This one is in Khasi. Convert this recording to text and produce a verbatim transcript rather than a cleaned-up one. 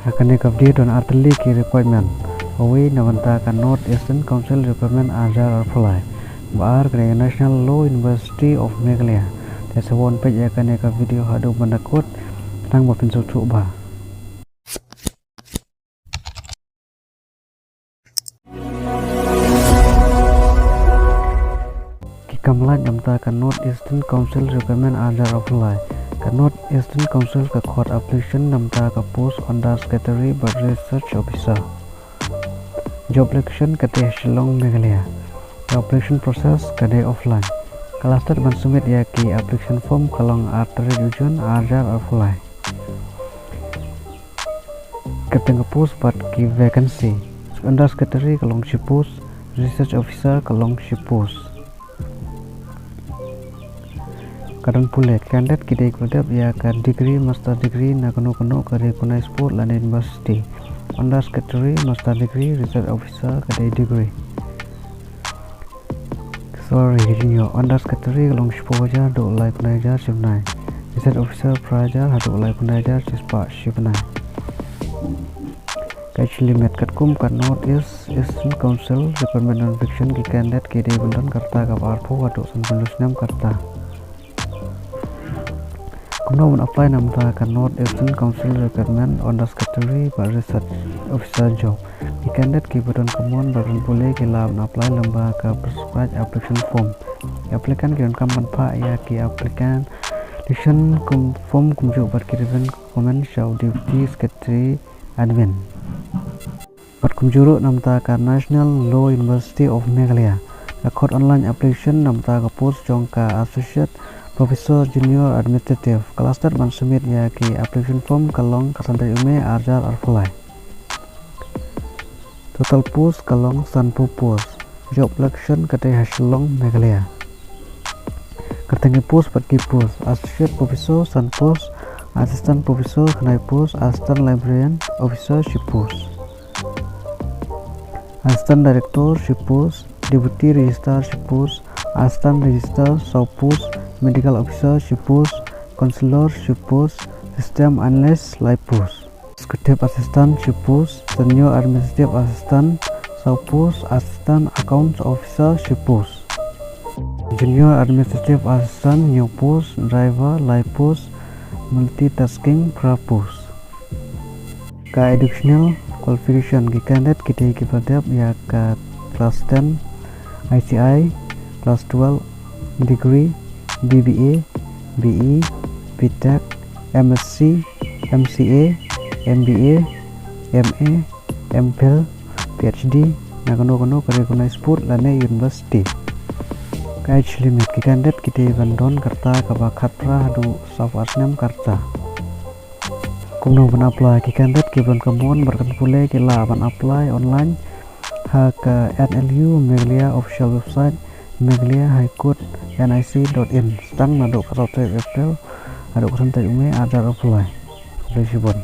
Ha kane ka video don artylli ki requirement. Kawei na bynta ka North Eastern Council Requirement ar hajar arphew lai. Ba ar ka dei National Law University of Meghalaya. Te sa wan peit ïa kane ka video haduh ban da kut. Khnang ba phin sngewthuh bha. Ki kam lait namta ka North Eastern Council Requirement ar hajar arphew lai. Ka North Eastern Council ka khot application namta ka post Under Secretary bad Research Officer. Job location ka dei Shillong, Meghalaya. Ka application process ka dei offline. Ka last date ban submit ïa ki application form ka long ar tarik June ar hajar arphew lai. Kyrteng ka post bad ki vacancy. Under Secretary ka long shi post, Research Officer ka long shi post. Ka don pule, candidate ki dei kiba dep ïa ka degree, master degree na kano kano ka recognized board lane university. Under Secretary, master degree, Research Officer ka dei degree. Sorry, ka jingïoh. Under Secretary ka long shiphew hajar haduh laiphew khyndai hajar shibnai. Research Officer phra hajar haduh laiphew khyndai hajar shispah shibnai. Ka age limit katkum ka North East Eastern Council Requirement Notification, ki candidate ki dei ban don ka rta kaba arphew haduh sanphew snem ka rta. Kumno ban apply namta ka North Eastern Council Requirement Under Secretary bad Research Officer job. Ki candidate kiba don ka mon bad ban pule ki lah ban apply lyngba ka prescribed application form. Ki applicant ki donkam ban phah ïa ki application form kumjuh bad ki relevant documents sha u Deputy Secretary Admin. Bad kumjuh ruh namta ka National Law University of Meghalaya. Ka khot online application namta ka post jong ka Associate Professor Junior Administrative. Ka last date ban submit ïa ki application form ka long ka san tarik u May ar hajar arphew lai. Total post ka long sanphew post. Job location ka dei ha Shillong, Meghalaya. Kyrteng ki post bad ki post. Associate Professor san post, Assistant Professor khyndai post, Assistant Librarian Officer shi post. Assistant Director shi post, Deputy Registrar shi post, Assistant Registrar saw post, Medical Officer shi post, Counselor shi post, System Analyst lai post. Executive Assistant shi post, Senior Administrative Assistant saw post, Assistant Accounts Officer shi post. Junior Administrative Assistant hynñiew post, Driver lai post, Multitasking phra post. Ka educational qualification, ki candidate ki dei kiba dep ïa ka class ten, I T I, class twelve, degree, B B A, B E, B Tech, M Sc, M C A, M B A, M A, M Phil, P H D na kano kano ka recognized board lane university. Ka age limit, ki candidate ki dei ban don ka rta kaba khatphra haduh sawphew ar snem ka rta. Kumno ban apply, ki candidate kiba don ka mon bad ka pule ki lah ban apply online ha ka N L U Meghalaya official website, Meghalaya High Court N I C dot in. Sdang naduh ka saw tarik April haduh ka san tarik May ar hajar arphew lai. Khublei shibun.